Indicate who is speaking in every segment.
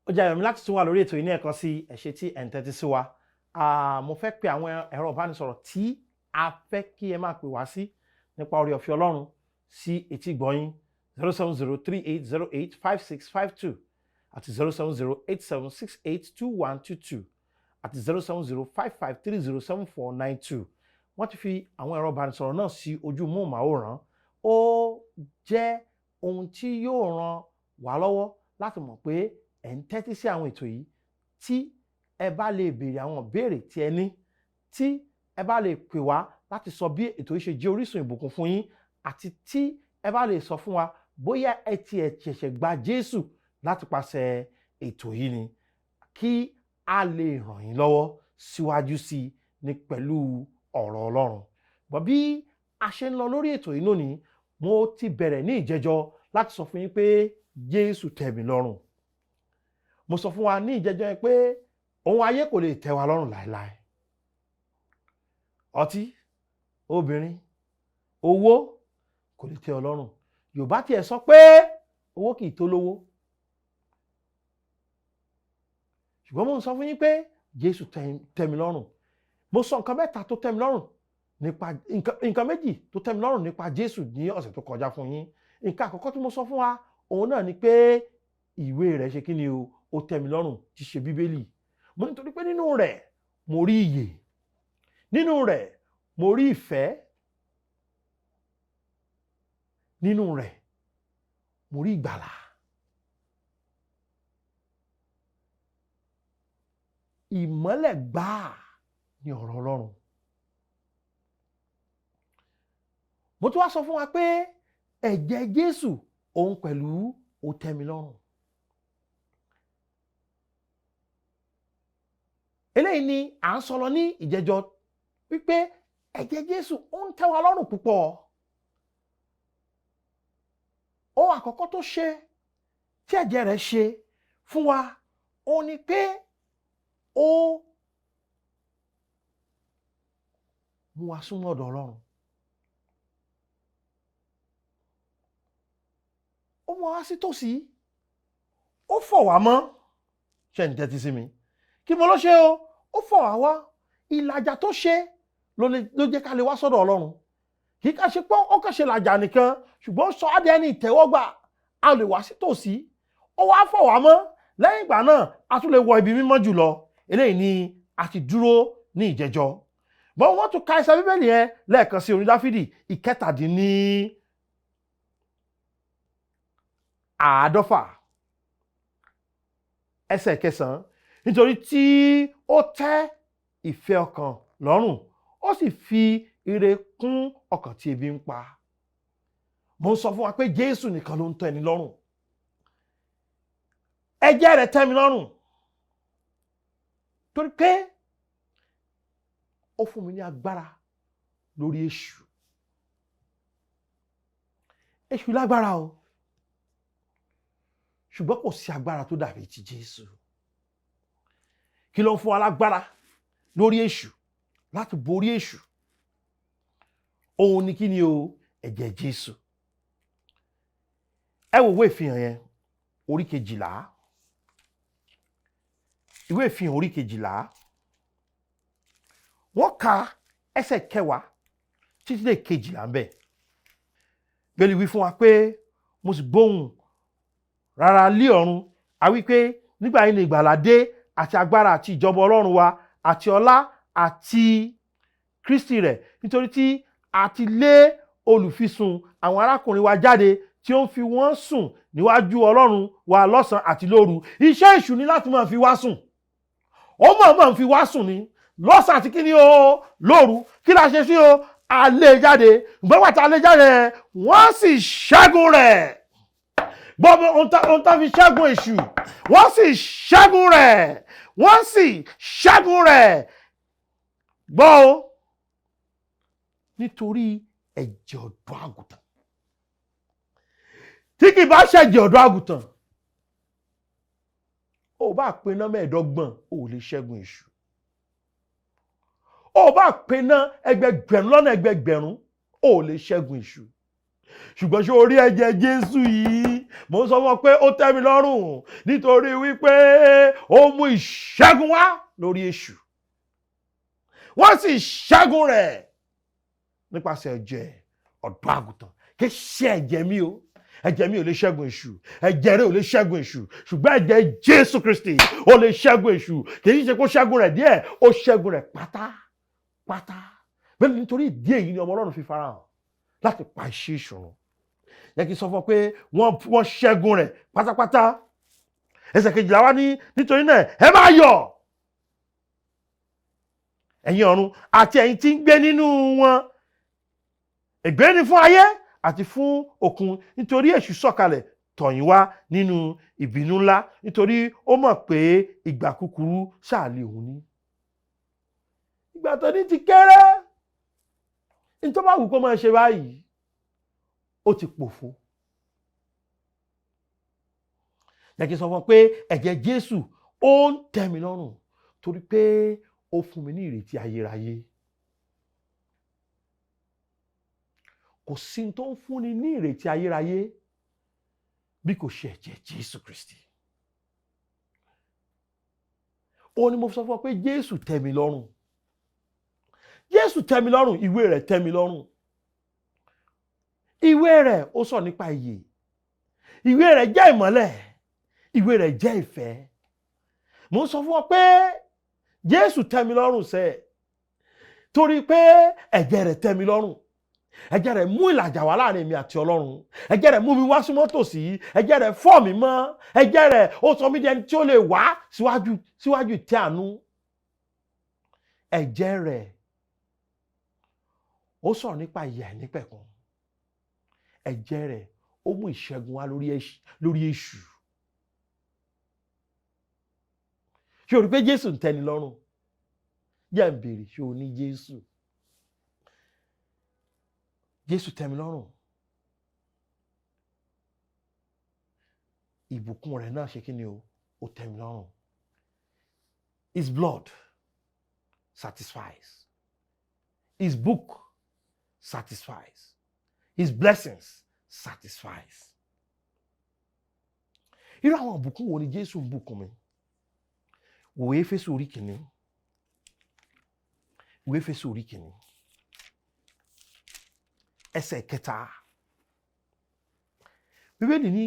Speaker 1: Ó jẹ́ ayọ̀ mi láti tún wà lórí ètò yìí ní ẹ̀kan sí. Ẹ ṣé tí ẹ̀ ń tẹ́tí sí wa. Mo fẹ́ pe àwọn ẹ̀rọ ìbánisọ̀rọ̀ tí a fẹ́ kí ẹ máa pè wá sí nípa oore ọ̀fẹ́ Ọlọ́run sí etí gbọ̀nyín: 07038085652 àti 07087682122 àti 07055307492. Wọ́n ti fi àwọn ẹ̀rọ ìbánisọ̀rọ̀ náà sí ojú móhùnmáwòrán. Ó jẹ́ ohun tí yóò ràn wá lọ́wọ́ láti mọ̀ pé ẹ̀ ń tẹ́tí sí àwọn ètò yìí, tí ẹ bá lè béèrè àwọn ìbéèrè tí ẹ ní, tí ẹ bá lè pè wá láti sọ bí ètò yìí ṣe jẹ́ orísun ìbùkún fún yín, àti tí ẹ bá lè sọ fún wa bóyá ẹ tiẹ̀ ṣẹ̀ṣẹ̀ gba Jésù láti pàṣẹ ètò yìí ni, kí a lè ràn yín lọ́wọ́ síwájú sí i ní pẹ̀lú ọ̀rọ̀ Ọlọ́run. Bọ́ bí a ṣe ń lọ lórí ètò yìí lónìí, mo ti bẹ̀rẹ̀ ní ìjẹjọ láti sọ fún yín pé Jésù tẹ́ mi lọ́rùn. Mo sọ fún wa ní ìjẹjọ yẹn pé ohun ayé kò lè tẹ́ wa lọ́rùn láéláé. Ọtí, obìnrin, owó kò lè tẹ́ ọ lọ́rùn. Yorùbá tiẹ̀ sọ pé owó kì í tó lówó, ṣùgbọ́n mo ń sọ fún yín pé Jésù tẹ́ mi lọ́rùn. Mo sọ nǹkan mẹ́ta tó tẹ́ mi lọ́rùn nípa nǹkan méjì tó tẹ́ mi lọ́rùn nípa Jésù ní ọ̀sẹ̀ tó kọjá fún yín. Nǹkan àkọ́kọ́ tí mo sọ fún wa, òun náà ni pé ìwé rẹ̀ ṣe kí ni o, ó tẹ́ mi lọ́rùn, tí ṣe Bíbélì. Mo nítorí pé nínú rẹ̀ mo rí ìyè, nínú rẹ̀ mo rí ìfẹ́, nínú rẹ̀ mo rí ìgbàlà. Ìmọ́lẹ̀ gbáà ni ọ̀rọ̀ Ọlọ́run. Mo tún wá sọ fún wa pé ẹ̀jẹ̀ Jésù òun pẹ̀lú ó tẹ́ mi lọ́rùn. Eléyìí ni à ń sọ lọ ní ìjẹjọ wípé ẹ̀jẹ̀ Jésù ó ń tẹ́ wa lọ́rùn púpọ̀. Ohun àkọ́kọ́ tó ṣe tí ẹ̀jẹ̀ rẹ̀ ṣe fún wa, òun ni pé ó mú wa súnmọ́ ọ̀dọ̀ Ọlọ́run. Ó mú wa sí tòsí, ó fọ̀ wá mọ́. Ṣé ń tẹ́tí sí mi? Kí mo ló ṣe o? Ó fọ̀ wá wá. Ìlàjà tó ṣe ló jẹ́ ká lè wá sọ́dọ̀ Ọlọ́run. Kì í ká ṣe pé ó kàn ṣe làjà nìkan, ṣùgbọ́n ó sọ á di ẹni ìtẹ́wọ́gbà, a lè wá sí tòsí. Ó wá fọ̀ wá mọ́. Lẹ́yìn ìgbà náà, a tún lè wọ ibi mímọ́ jùlọ. Eléyìí ni a ti dúró ní ìjẹjọ. Bọ́n wọ́n tún ka ẹsẹ̀ Bíbélì yẹn lẹ́ẹ̀kan sí, orin Dáfídì 47 ẹsẹ̀ 9: nítorí tí ó tẹ́ ìfẹ́ ọkàn lọ́rùn, ó sì fi ire kún ọkàn tí ebi ń pa. Mo ń sọ fún wa pé Jésù nìkan ló ń tẹ́ ẹni lọ́rùn. Ẹ̀jẹ̀ rẹ̀ tẹ́ mi lọ́rùn torí pé ó fún mi ní agbára lórí èṣù. Èṣù lágbára o, ṣùgbọ́n kò sí agbára tó dàbí ti Jésù. Kí ló ń fún wa lágbára lórí èṣù, láti borí èṣù? Òun ni kí ni o? Ẹ̀jẹ̀ Jésù. Ẹ wo ìwé ìfihàn yẹn, orí 12. Ìwé ìfihàn orí 12, wọ́n ka ẹsẹ̀ 10 títí dé 12 ń bẹ̀. Bẹ́ẹ̀ni, wí fún wa pé mo sì gbóhùn rárá lé ọ̀run, a wí pé nígbà yìí ni ìgbàlà dé, àti agbára, àti ìjọba Ọlọ́run wa, àti ọlá àti Kristi rẹ̀, nítorí tí a ti lé olùfisùn àwọn arákùnrin wa jáde, tí ó ń fi wọ́n sùn níwájú Ọlọ́run wa lọ́sàn-án àti lóru. Iṣẹ́ èṣù ni láti máa fi wá sùn. Ó mọ̀ọ́mọ̀ ń fi wá sùn ni lọ́sàn àti kíni o, lóru. Kí la ṣe sí o? A lé jáde. Gbọ́dọ̀ tá a lé jáde, wọ́n sì ṣẹ́gun rẹ̀. Gbọ́dọ̀ ohun tá fi ṣẹ́gun èṣù, wọ́n sì ṣẹ́gun rẹ̀, wọ́n sì ṣẹ́gun rẹ̀. Gbọ́ o, nítorí ẹ̀jẹ̀ ọ̀dọ́ àgùntàn. Tí kì bá ṣẹ̀jẹ̀ ọ̀dọ́ àgùntàn, ó bá pe iná 25, ó lè ṣẹ́gun èṣù. Ó bá pe iná ẹgbẹgbẹ̀rún lọ́nà ẹgbẹgbẹ̀rún, ó lè ṣẹ́gun èṣù. Ṣùgbọ́n ṣé o rí ẹ̀jẹ̀ Jésù yìí? Mo ń sọ fún ọ pé ó tẹ́ mi lọ́rùn nítorí wípé ó mú ìṣẹ́gun wá lórí èṣù. Wọ́n sì ṣẹ́gun rẹ̀ nípasẹ̀ ẹ̀jẹ̀ ọ̀dọ́ àgùntàn. Kì í ṣe ẹ̀jẹ̀ mi o, ẹ̀jẹ̀ mi ò lè ṣẹ́gun èṣù, ẹ̀jẹ̀ rẹ̀ ò lè ṣẹ́gun èṣù, ṣùgbọ́n ẹ̀jẹ̀ Jésù Kristi ó lè ṣẹ́gun èṣù. Kì í ṣe kó ṣẹ́gun rẹ̀ díẹ̀, ó ṣẹ́gun rẹ̀ pátápátá. Bẹ́ẹ̀ nítorí ìdí èyí ni ọmọ Ọlọ́run fi farahàn láti pa iṣẹ́ èṣù run. Yẹ kí n sọ fún ọ pé wọ́n ṣẹ́gun rẹ̀ pátápátá. Ẹsẹ̀ 12 wá ní, nítorí náà ẹ máa yọ̀, ẹ̀yin ọ̀run àti ẹ̀yin tí ń gbé nínú wọn. Ègbé ni fún ayé àti fún òkun, nítorí èṣù sọ̀kalẹ̀ tọ̀ yín wá nínú ìbínú ńlá, nítorí ó mọ̀ pé ìgbà kúkúrú ṣáà lè òun ní. Ìgbà tó ní ti kéré, nítorí bá wù kó máa ṣe báyìí, ó ti pòfo. Jẹ́ kí n sọ fún ọ pé ẹ̀jẹ̀ Jésù ó ń tẹ́ mi lọ́rùn torí pé ó fún mi ní ìrètí ayérayé. Kò sí tó ń fúnni ní ìrètí ayérayé bí kò ṣe ẹ̀jẹ̀ Jésù Kristi. Ó ní mo sọ fún ọ pé Jésù tẹ́ mi lọ́rùn. Jésù tẹ́ mi lọ́rùn, ìwé rẹ̀ tẹ́ mi lọ́rùn. Ìwé rẹ̀ ó sọ nípa ìyè. Ìwé rẹ̀ jẹ́ ìmọ́lẹ̀. Ìwé rẹ̀ jẹ́ ìfẹ́. Mo ń sọ fún ọ pé Jésù tẹ́ mi lọ́rùn sẹ́, torí pé ẹ̀jẹ̀ rẹ̀ tẹ́ mi lọ́rùn. Ẹ̀jẹ̀ rẹ̀ mú ìlàjà wá láàrin mi àti Ọlọ́run. Ẹ̀jẹ̀ rẹ̀ mú mi wá súnmọ́ tòsí. Ẹ̀jẹ̀ rẹ̀ fọ̀ mí mọ́. Ẹ̀jẹ̀ rẹ̀ ó sọ mí di ẹni tí ó lè wá síwájú ìtẹ́ àánú. Ẹ̀jẹ̀ rẹ̀ ó sọ̀rọ̀ nípa ìyè àìnípẹ̀kun. Ẹ̀jẹ̀ rẹ̀ ó mú ìṣẹ́gun wá lórí èṣù. Ṣé o rí pé Jésù ń tẹ́ni lọ́rùn? Jẹ́ ń béèrè, ṣé o ní Jésù? Jésù tẹ́ mi lọ́rùn. Ìbùkún rẹ̀ náà ṣe kí ni o? Ó tẹ́ mi lọ́rùn. His blood satisfies. His book satisfies. His blessings satisfies. Irú àwọn ìbùkún wo ni Jésù ń bùkún mi? Wò Éfésù orí kìíní. Wò Éfésù orí kìíní. Ẹsẹ̀ kẹta. Bíbélì ní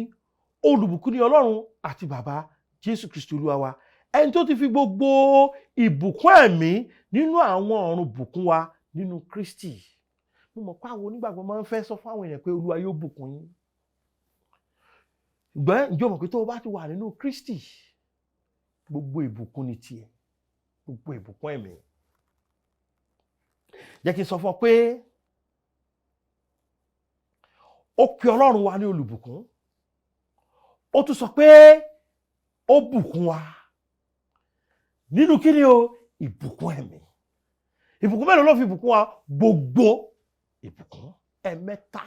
Speaker 1: olùbùkún ni Ọlọ́run àti bàbá Jésù Kristi Olúwa wa, ẹni tó ti fi gbogbo ìbùkún ẹ̀mí nínú àwọn ọ̀run bùkún wa nínú Kristi. Mo mọ̀ pé àwọn onígbàgbọ́ máa ń fẹ́ sọ fún àwọn èèyàn pé Olúwa yóò bùkún yín. Ṣùgbọ́n ǹjẹ́ o mọ̀ pé tó o bá ti wà nínú Kristi, gbogbo ìbùkún ni tiẹ̀, gbogbo ìbùkún ẹ̀mí. Jẹ́ kí n sọ fún ọ pé ó pe Ọlọ́run wa ní olùbùkún. Ó tún sọ pé ó bùkún wa nínú kí ni o? Ìbùkún ẹ̀mí. Ìbùkún mélòó ló fi bùkún wa? Gbogbo ìbùkún. Ẹ̀mẹ́ta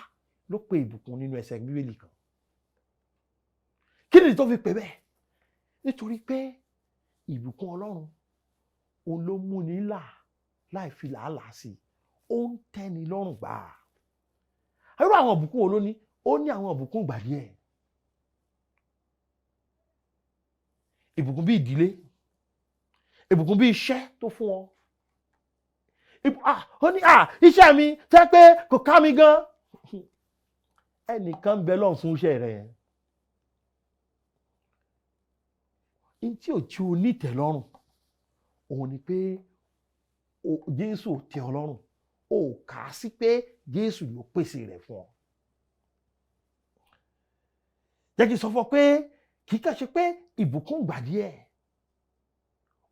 Speaker 1: ló pe ìbùkún nínú ẹsẹ̀ Bíbélì kan. Kí nìdí tó fi pè bẹ́ẹ̀? Nítorí pé ìbùkún Ọlọ́run òun ló mú ni là láì fi làálàá sí i. Ó ń tẹ́ni lọ́rùn gbà. Irú àwọn ìbùkún wo ló ní? Ó ní àwọn ìbùkún ìgbà díẹ̀. Ìbùkún bí ìdílé, ìbùkún bí iṣẹ́ tó fún ọ. Ó ní iṣẹ́ mi tẹ́ pé kò ká mi gan. Ẹnìkan ń bẹ lọ́run fún iṣẹ́ rẹ̀. N tí ò tí o ní ìtẹ́lọ́rùn, òun ni pé Jésù ò tẹ́ ọ lọ́rùn. O kà á sí pé Jésù ló pèsè rẹ̀ fún ọ. Jẹ́ kí n sọ fún ọ pé kì í kàn ṣe pé ìbùkún gbà díẹ̀.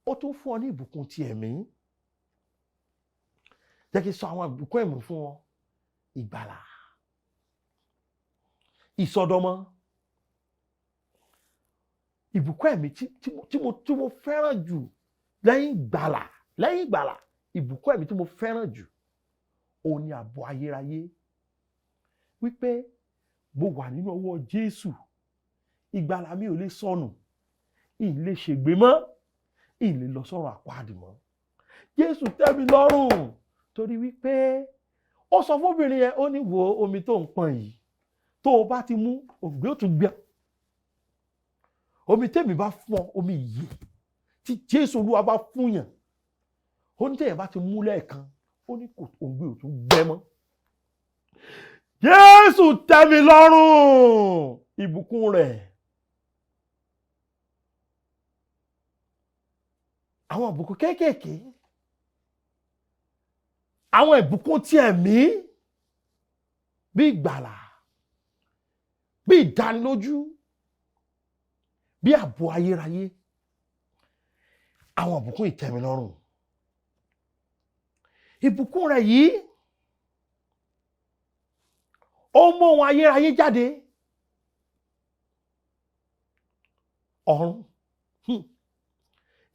Speaker 1: Ó tún fún ọ ní ìbùkún ti ẹ̀mí. Jẹ́ kí n sọ àwọn ìbùkún ẹ̀mí fún ọ. Ìgbàlà, ìsọdọmọ, ìbùkún ẹ̀mí tí mo fẹ́ràn jù lẹ́yìn ìgbàlà, ìbùkún ẹ̀mí tí mo fẹ́ràn jù òun ni ààbò ayérayé. Wípé mo wà nínú ọwọ́ Jésù, ìgbàlà mi ò lè sọnù, ì lè ṣègbé mọ́, ì lè lọ sọ́run àpáàdì mọ́. Jésù tẹ́ mi lọ́rùn torí wípé ó sọ fún obìnrin yẹn, ó ní wo omi tó ń pọn yìí, tó o bá ti mú òǹgbẹ ó tún gbẹ. Omi tèmi bá fún ọ, omi ìyè tí Jésù Olúwa bá fún yàn, ó ní tẹ̀yàn bá ti mú lẹ́ẹ̀kan, ó ní kò òǹgbẹ ò tún gbẹ mọ́. Jésù tẹ́ mi lọ́rùn, ìbùkún rẹ̀. Àwọn ìbùkún kéékèèké, àwọn ìbùkún tí ẹ̀mí, bí ìgbàlà, bí ìdánilójú, bí ààbò ayérayé, àwọn ìbùkún ìtẹ́milọ́rùn. Ìbùkún rẹ̀ yìí ó mú ohun ayérayé jáde. Ọ̀run.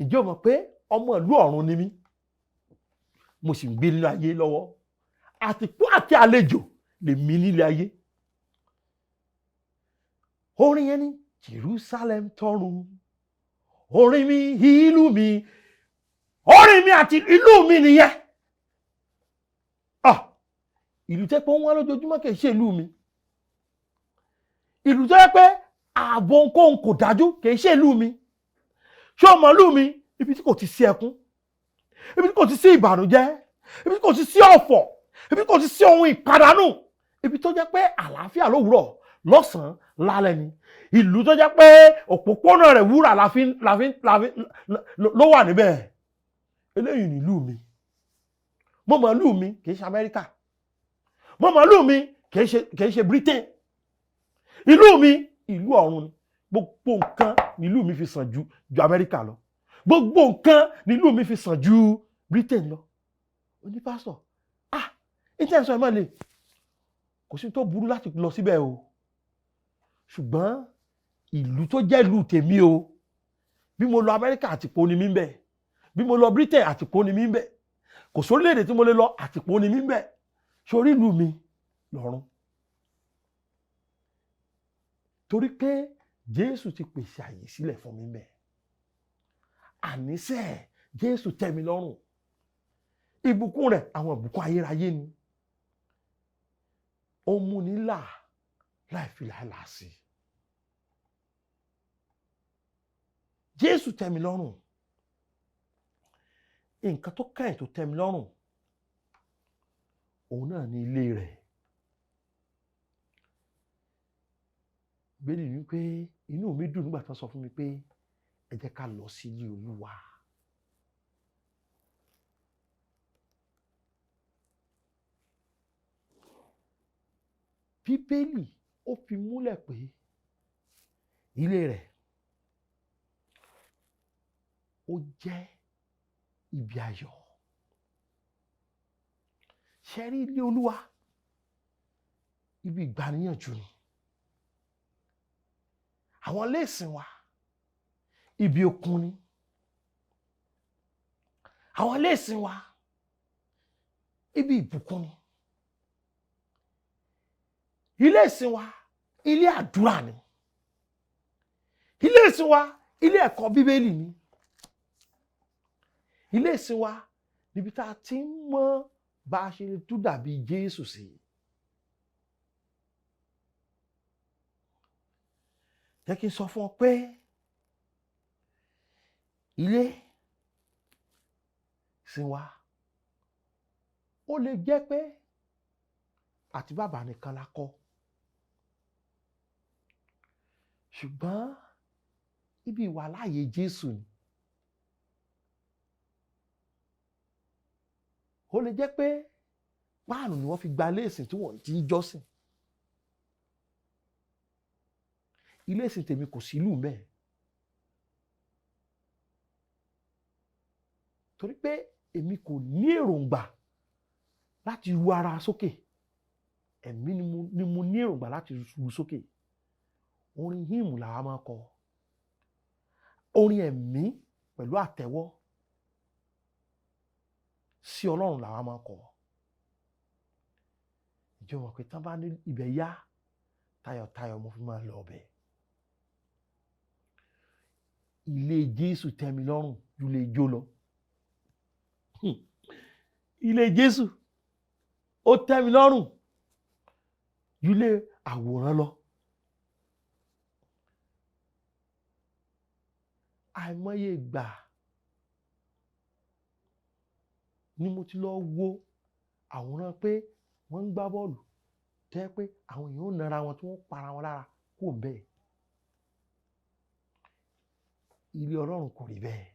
Speaker 1: Ǹjẹ́ o mọ̀ pé ọmọ ìlú ọ̀run ni mí? Mo sì ń gbé nínú ayé lọ́wọ́. Àtìpó àti àlejò lèmi nílé ayé. Orin yẹn ni Jerusalem tọ̀run, orin mi ìlú mi, orin mi àti ìlú mi nìyẹn. Ìlú tẹ́ pé ó ń wá lójoojúmọ́ kì í ṣe ìlú mi. Ìlú tẹ́ pé ààbò ohunkóhun kò dájú kì í ṣe ìlú mi. Ṣé o mọ̀ ìlú mi? Ibi tí kò ti sí ẹkún, ibi tí kò ti sí ìbànújẹ́, ibi tí kò ti sí ọ̀fọ̀, ibi tí kò ti sí ohun ìpàdánù, ibi tó jẹ́ pé àlàáfíà lówùúrọ̀, lọ́sàn-án, lálẹ́ ni. Ìlú tó jẹ́ pé òpópónà rẹ̀ wúrà la fi ló wà níbẹ̀. Eléyìí ni ìlú mi. Mo mọ̀ ìlú mi kì í ṣe Amẹ́ríkà. Mo mọ̀ ìlú mi kì í ṣe Britain. Ìlú mi ìlú ọ̀run ni. Gbogbo nǹkan ni ìlú mi fi sàn ju Amẹ́ríkà lọ. Gbogbo nǹkan ni ìlú mi fi sàn ju Britain lọ. Ó ní pásítọ̀, ìtẹ̀sán ẹ̀ máa le. Kò sí tó burú láti lọ síbẹ̀ o. Ṣùgbọ́n ìlú tó jẹ́ ìlú tèmi o, bí mo lọ Amẹ́ríkà àtìpó ni mí ń bẹ̀, bí mo lọ Britain àtìpó ni mí ń bẹ̀, kò sórílẹ̀-èdè tí mo lè lọ àtìpó ni mí ń bẹ̀, sórí ìlú mi lọ́run. Torí pé Jésù ti pèsè àyè sílẹ̀ fún mi ń bẹ̀. Àníṣe Jésù tẹ́ mi lọ́rùn. Ìbùkún rẹ̀ àwọn ìbùkún ayérayé ni. Ó mú ni là láì fi làálàá sí. Jésù tẹ́ mi lọ́rùn. Nǹkan tó kẹ́yìn tó tẹ́ mi lọ́rùn, òun náà ni ilé rẹ̀. Bíbélì ní pé inú mi dùn nígbà tí wọ́n sọ fún mi pé ẹ jẹ́ ká lọ sí ilé Olúwa. Bíbélì ó fi múlẹ̀ pé ilé rẹ̀ ó jẹ́ ibi ayọ̀. Ṣé rí ilé Olúwa? Ibi ìgbàníyànjú ni. Àwọn ilé ìsìn wa ibi okun ni. Àwọn ilé ìsìn wa ibi ìbùkún ni. Ilé ìsìn wa ilé àdúrà ni. Ilé ìsìn wa ilé ẹ̀kọ́ Bíbélì ni. Ilé ìsìn wa níbi tá a ti ń mọ bá a ṣe lè tún dàbí Jésù sí. Jẹ́ kí n sọ fún ọ pé ilé ìsìn wa ó lè jẹ́ pé àti bàbá nìkan la kọ́. Ṣùgbọ́n ibi ìwàláàyè Jésù ni. Ó lè jẹ́ pé páànù ni wọ́n fi gba ilé ìsìn tí wọ́n ti ń jọ́sìn. Ilé ìsìn tèmi kò sí ìlú mẹ́ẹ̀. Torí pé èmi kò ní èròǹgbà láti ru ara sókè. Ẹ̀mí ni mo ní èròǹgbà láti ru sókè. Orin híìmù làwa máa kọ. Orin ẹ̀mí pẹ̀lú àtẹ́wọ́ sí Ọlọ́run làwa máa kọ. Ìjọ mọ̀ pé tán bá ní ibẹ̀ yá, tayọ̀tayọ̀ mo fi máa lọ ọbẹ̀. Ilé Jésù tẹ́ mi lọ́rùn ju ilé ijó lọ. Ilé Jésù ó tẹ́ mi lọ́rùn ju ilé àwòrán lọ. Àìmọye ìgbà ni mo ti lọ wo àwòrán pé wọ́n ń gbá bọ́ọ̀lù tẹ́ pé àwọn èèyàn ò nara wọn tí wọ́n para wọn lára kó bẹ́ẹ̀. Ilé Ọlọ́run kò rí bẹ́ẹ̀.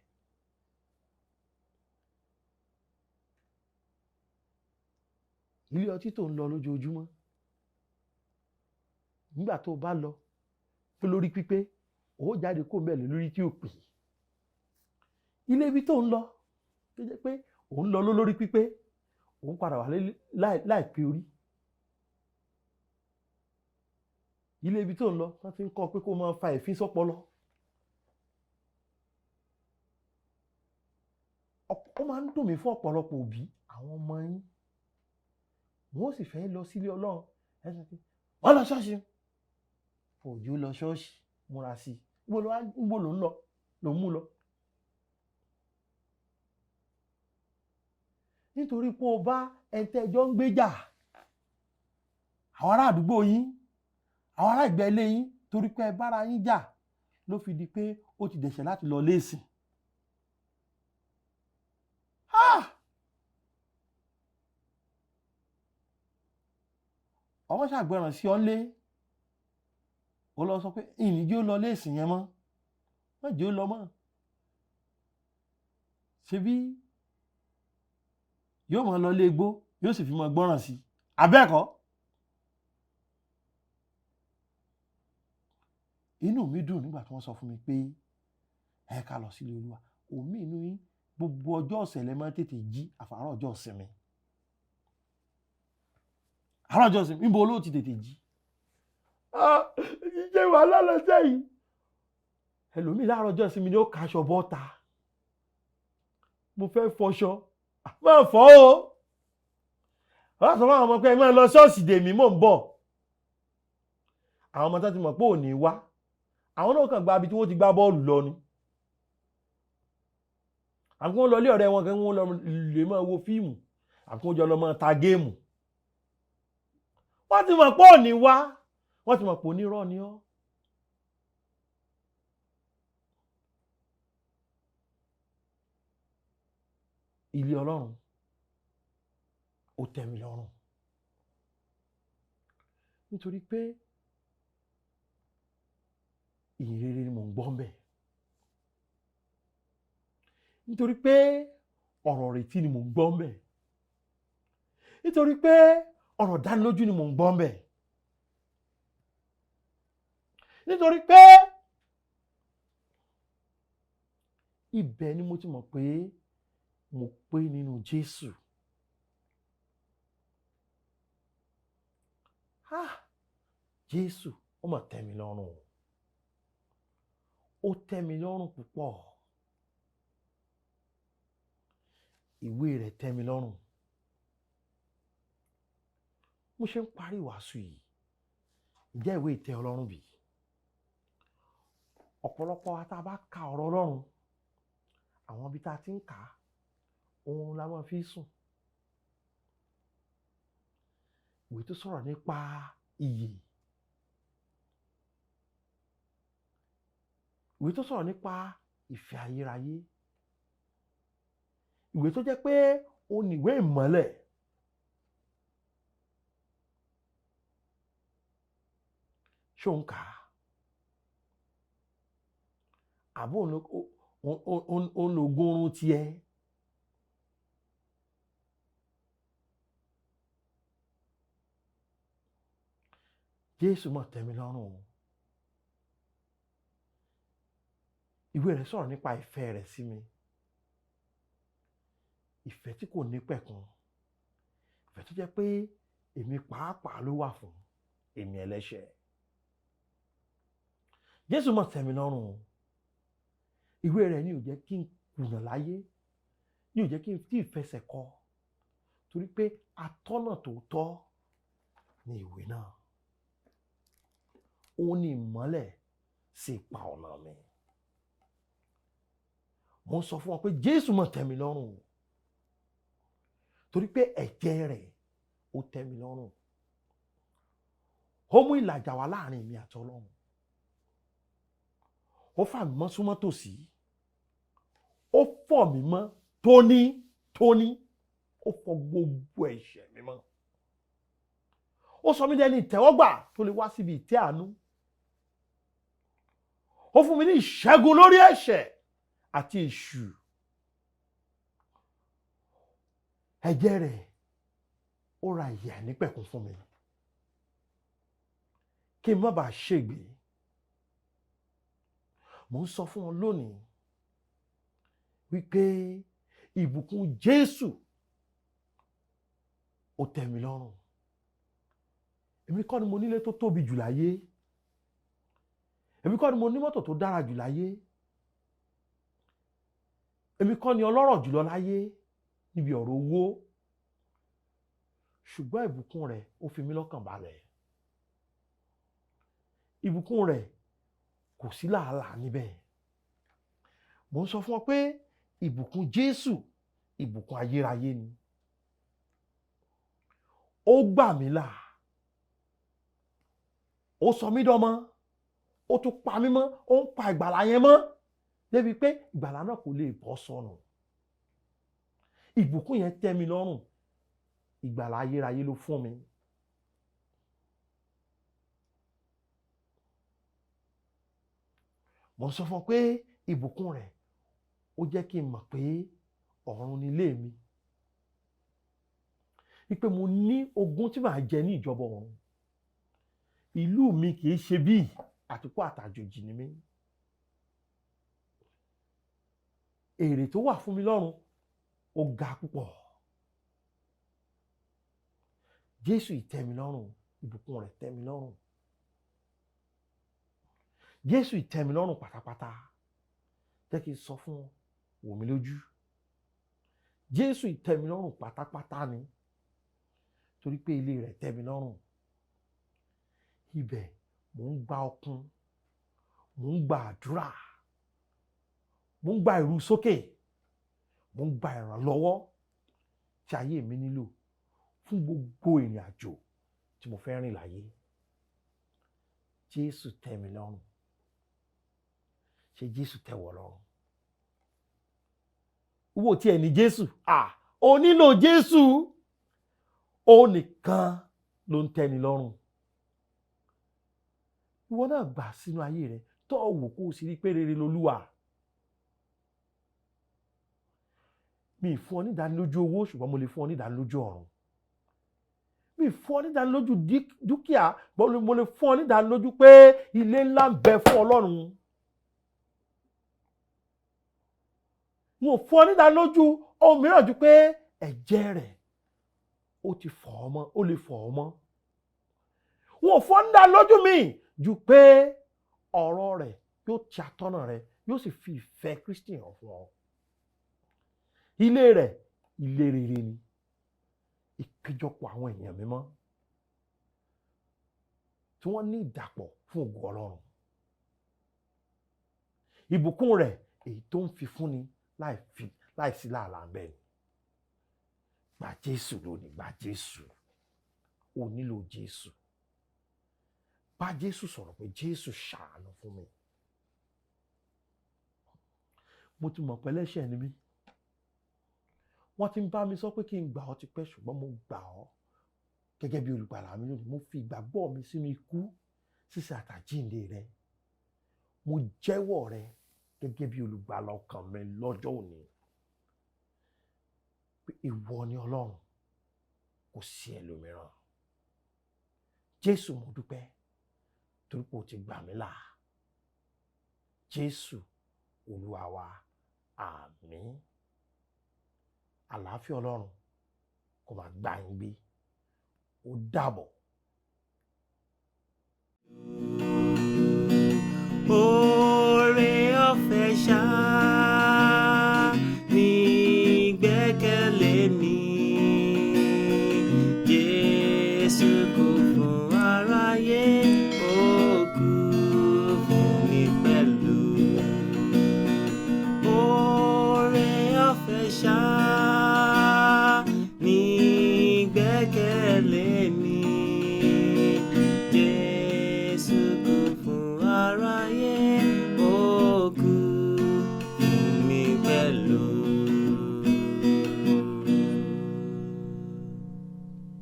Speaker 1: Ilé ọtí tó ń lọ lójoojúmọ́, nígbà tó bá lọ pé lórí pípé, ó jáde kó bẹ́ẹ̀ lórí tí ò pè. Ilé ibi tó ń lọ tó jẹ́ pé òun lọ lórí pípé, òun padà wà láìpé orí. Ilé ibi tó ń lọ wọ́n ti ń kọ́ pé kó máa fa èéfín sọ́pọlọ. Ó máa ń dùn mí fún ọ̀pọ̀lọpọ̀ òbí àwọn ọmọ yín, wọ́n sì fẹ́ lọ sílé Ọlọ́run. Ẹ sọ pé wọ́n lọ ṣọ́ọ̀ṣì, òjò lọ ṣọ́ọ̀ṣì, múra sí i, níbo ló ń lọ ló ń mú lọ. Nítorí pé o bá ẹ̀ńtẹ́jọ́ ń gbéjà àwọn ará àdúgbò yín, àwọn ará ìgbẹ́ ilé yín, torí pé ẹ bára yín jà ló fi di pé ó ti dẹ̀ṣẹ̀ láti lọ léèsì. Ọmọ ṣàgbọràn sí ọ lé, ó lọ sọ pé ìníjó lọ léèsì yẹn mọ́, má jẹ́ ó lọ mọ́, ṣebí yóò máa lọ lé igbó, yóò sì fi máa gbọ́ràn sí i, abẹ́ẹ̀kọ́. Inú mi dùn nígbà tí wọ́n sọ fún mi pé ẹ ká lọ sílé Olúwa. Òmí inú yín gbogbo ọjọ́ ọ̀sẹ̀ lẹ máa tètè jí, àfàárọ̀ ọjọ́ ìsinmi. Àárọ̀ ọjọ́ ìsinmi níbo ló ti tètè jí? Jíjẹ́ wàhálà lọ́sẹ̀ yìí. Ẹlòmíì láàárọ̀ ọjọ́ ìsinmi ni ó kaṣọ bọ́ta. Mo fẹ́ fọṣọ. Máa fọ́ o. Wọ́n sọ fún àwọn ọmọ pé ẹ máa lọ ṣọ́ọ̀ṣì dèmí, mò ń bọ̀. Àwọn ọmọ tó ti mọ̀ pé ò ní wá, àwọn náà kàn gba ibi tí wọ́n ti gbá bọ́ọ̀lù lọ ni. Àbí kí wọ́n lọ ilé ọ̀rẹ́ wọn, kí wọ́n lọ lè máa wo fíìmù, àbí kí wọ́n jọ lọ máa ta géèmù. Wọ́n ti mọ̀ pé ò ní wá, wọ́n ti mọ̀ pé onírọ́ ni ọ́. Ilé Ọlọ́run ó tẹ́ mi lọ́rùn nítorí pé ìyìn rere ni mò ń gbọ́ ńbẹ̀, nítorí pé ọ̀rọ̀ ìrètí ni mò ń gbọ́ ńbẹ̀, nítorí pé ọ̀rọ̀ dánilójú ni mò ń gbọ́ ńbẹ̀, nítorí pé ibẹ̀ ni mo ti mọ̀ pé mo pé nínú Jésù. Jésù ó mà tẹ́ mi lọ́rùn o, ó tẹ́ mi lọ́rùn púpọ̀. Ìwé rẹ̀ tẹ́ mi lọ́rùn. Mo ṣe ń parí ìwàásù yìí, ǹjẹ́ ìwé ìtẹ́ Ọlọ́run bí? Ọ̀pọ̀lọpọ̀ wa tá a bá ka ọ̀rọ̀ Ọlọ́run, àwọn ibi tá a ti ń kà á, òun la máa fi sùn. Ìwé tó sọ̀rọ̀ nípa ìyè, ìwé tó sọ̀rọ̀ nípa ìfẹ́ ayérayé, ìwé tó jẹ́ pé òun ni ìwé ìmọ́lẹ̀. Ṣé òun kà á? Àbó òun lògùn oorun tiẹ̀? Jésù mà tẹ́ mi lọ́rùn o. Ìwé rẹ̀ sọ̀rọ̀ nípa ìfẹ́ rẹ̀ sí mi, ìfẹ́ tí kò ní pẹ̀kun, ìfẹ́ tó jẹ́ pé èmi pàápàá ló wà fún, èmi ẹlẹ́ṣẹ̀. Jésù mà tẹ́ mi lọ́rùn o. Ìwé rẹ̀ ni ò jẹ́ kí n kùnà láyé, ni ò jẹ́ kí n tí ì fẹsẹ̀ kọ, torí pé atọ́nà tòótọ́ ni ìwé náà. Ó ní ìmọ́lẹ̀ sí ipa ọ̀nà mi. Mo ń sọ fún wọn pé Jésù mà tẹ́ mi lọ́rùn o, torí pé ẹ̀jẹ̀ rẹ̀ ó tẹ́ mi lọ́rùn. Ó mú ìlàjà wá láàrin mi àti Ọlọ́run. Ó fà mí mọ́ súnmọ́ tòsí. fọ̀ mí mọ́ tóní tóní, ó fọ̀ gbogbo ẹ̀ṣẹ̀ mi mọ́, ó sọ mí dẹni ìtẹ́wọ́gbà tó lè wá síbi ìtẹ́ àánú, ó fún mi ní ìṣẹ́gun lórí ẹ̀ṣẹ̀ àti èṣù. Ẹ̀jẹ̀ rẹ̀ ó ra ìyè àìnípẹ̀kun fún mi kí n má bàa ṣègbè. Mò ń sọ fún ọ lónìí wípé ìbùkún Jésù ó tẹ́ mi lọ́rùn. Èmi kọ́ ni mo nílé tó tóbi jù láyé, èmi kọ́ ni mo ní mọ́tò tó dára jù láyé, èmi kọ́ ni ọlọ́rọ̀ jùlọ láyé níbi ọ̀rọ̀ owó, ṣùgbọ́n ìbùkún rẹ̀ ó fi mí lọ́kàn balẹ̀. Ìbùkún rẹ̀ kò sí làálàá níbẹ̀. Mò ń sọ fún ọ pé ìbùkún Jésù ìbùkún ayérayé ni. Ó gbà mí là, ó sọ mí dọmọ, ó tún pa mí mọ́, ó ń pa ìgbàlà yẹn mọ́ débi pé ìgbàlà náà kò lè bọ́ sọnù. Ìbùkún yẹn tẹ́ mi lọ́rùn, ìgbàlà ayérayé ló fún mi. Mo sọ fún ọ pé ìbùkún rẹ̀ ó jẹ́ kí n mọ̀ pé ọ̀run ni ilé mi, wípé mo ní ogún tí màá jẹ ní ìjọba ọ̀run. Ìlú mi kì í ṣe bíi àtìkú àtàjòjì ni mí. Èrè tó wà fún mi lọ́run ó ga púpọ̀. Jésù ìtẹ́ mi lọ́rùn, ìbùkún rẹ̀ tẹ́ mi lọ́rùn. Jésù ìtẹ́ mi lọ́rùn pátápátá. Jẹ́ kí n sọ fún ọ, wò mí lójú. Jésù ìtẹ́ mi lọ́rùn pátápátá ni, torí pé ilé rẹ̀ tẹ́ mi lọ́rùn. Ibẹ̀ mò ń gba ọkun, mò ń gba àdúrà, mò ń gba ìrú sókè, mò ń gba ìrànlọ́wọ́ tí ayé mi nílò fún gbogbo ìrìn àjò tí mo fẹ́ rìn láyé. Jésù tẹ́ mi lọ́rùn. Ṣé Jésù tẹ́ wọ lọ́rùn? Wo tí ẹ ní Jésù, o nílò Jésù. Ó nìkan ló ń tẹ́ni lọ́rùn. Ìwọ náà gbà sínú ayé rẹ, tọ́ wò kó o sì rí pé rere lolúwa. Mi fún ọ ní ìdánilójú owó, ṣùgbọ́n mo lè fún ọ ní ìdánilójú ọ̀run. Mi fún ọ ní ìdánilójú dúkìá, mo lè fún ọ ní ìdánilójú pé ilé ńlá ń bẹ fún Ọlọ́run. Mo fún ọ ní ìdánilójú ohun mìíràn ju pé ẹ̀jẹ̀ rẹ̀ ó ti fọ̀ ọ́ mọ́, ó lè fọ̀ ọ́ mọ́. Mo fún ọ ní ìdánilójú mi ju pé ọ̀rọ̀ rẹ̀ yóò ti atọ́nà rẹ̀, yóò sì fi ìfẹ́ Kristi hàn fún ọ. Ilé rẹ̀ ilé rere ni, ìpéjọpọ̀ àwọn èèyàn mímọ́ tí wọ́n ní ìdàpọ̀ fún ògo Ọlọ́run. Ìbùkún rẹ̀ èyí tó ń fi fúnni láìsí làálàá ń bẹ ni. Gba Jésù lónìí, gba Jésù. O nílò Jésù. Bá Jésù sọ̀rọ̀ pé Jésù ṣàánú fún mi. Mo ti mọ̀ pé ẹlẹ́ṣẹ̀ ni mí. Wọ́n ti ń bá mi sọ pé kí n gbà ọ́ tipẹ́, ṣùgbọ́n mo gbà ọ́ gẹ́gẹ́ bí olùgbàlà mi lónìí. Mo fi ìgbàgbọ́ mi sínú ikú ṣíṣe àtàjíǹde rẹ. Mo jẹ́wọ́ rẹ gẹ́gẹ́ bí olùgbàlà ọkàn mi lọ́jọ́ òní. Pé ìwọ ni Ọlọ́run, kò sí ẹlòmíràn. Jésù, mo dúpẹ́ torí pé o ti gbà mí là. Jésù Olúwa wa, àmín. Àlàáfíà Ọlọ́run kó máa gbà yín gbé. Ó dàbọ̀.
Speaker 2: Oore ọ̀fẹ́ ṣá ní gbẹ́kẹ̀lé mi. Jésù kú fún aráyé, ó kú fún mi pẹ̀lú. Oore ọ̀fẹ́ ṣá.